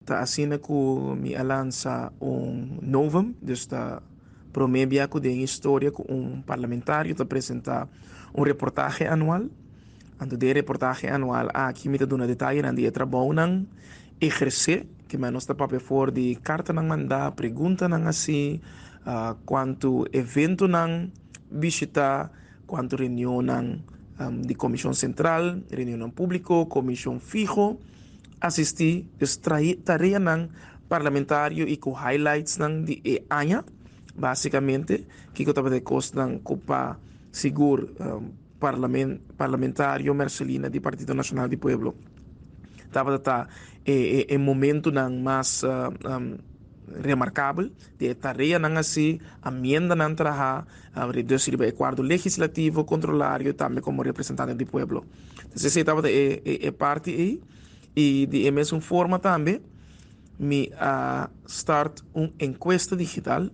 Ta asina ku mi a lansa un novum, dus ta promé bia ku den historia ku un parlamentario ta presentá un reportahe anual. Anto den e reportahe anual aki mi ta duna detayenan di e trabounan ehersé, ke men nos ta papia for di kartanan mandá, preguntanan hasí, kuantu eventonan bishitá, kuantu reunionnan di komishon sentral, reunionnan públiko, komishon fiho. Asistí dus tareanan parlamentario i ku highlightsnan di e aña, básikamente kiko tabata e kosnan ku pa sigur parlamentario Mercelina di Partido Nashonal di Pueblo tabata ta e momentunan mas remarkabel di e tareanan así, amiendanan traha, dus riba e kuardo legislativo, kontrolario tambe komo representante di pueblo. Entonces esei tabata e parti ei i di e mesun forma tambe mi a start un enkuesta digital.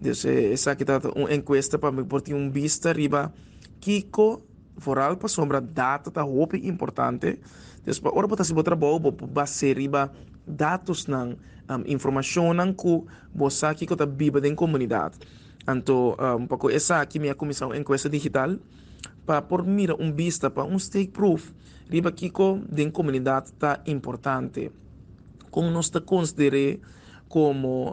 Dus esaki tabata un enkuesta pa mi por tin un bista riba kiko vooral pasobra data ta hopi importante. Dus pa ora bo ta hasi bo trabou bo por bas'é riba datosnan, informashonnan ku bo sa kiko ta biba den komunidat. Anto pa ku esaki mi a kuminsá un enkuesta digital pa por mira un bista, pa un steekproef riba kiko den komunidat ta importante. Kon nos ta konsider'é komo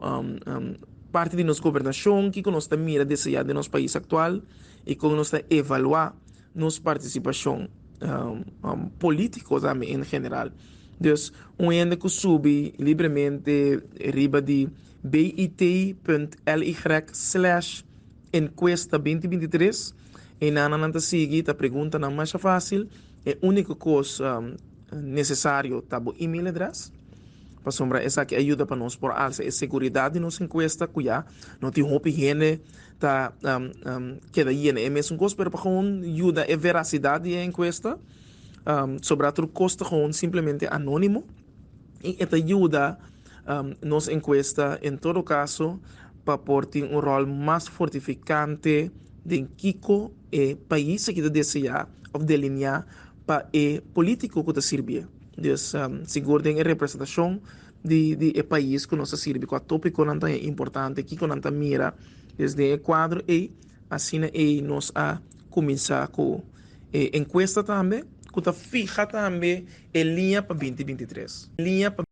parti di nos gobernashon, kiko nos ta mira deseá den nos pais aktual i kon nos ta evaluá nos partisipashon polítiko tambe en general. Dus un hende ku subi libremente riba di bit.ly slash enkuesta 2023 einan nan ta sigui ta preguntanan masha fásil. E úniko kos nesesario ta bo email adrès pasobra esaki a yuda pa nos por alsa e seguridat di nos enkuesta ku ya no tin hopi hende ta keda yena e mesun kos pero pa gewoon yuda e veracidad di e encuesta sobra tur kos ta gewoon simplemente anonimo y e ta yuda nos encuesta en todo caso pa por tin un rol mas fortificante den kiko e pais aki ta desea of delinea pa e politico cu ta sirbié. Dus sigur den e representacion di e pais cu nos ta sirbi, cua topiconan ta importante, kico nan ta mira. Dus den e cuadro ey, asina ey nos a cuminsa cu e encuesta tambe, cu ta fiha tambe e liña pa 2023. Liña pa.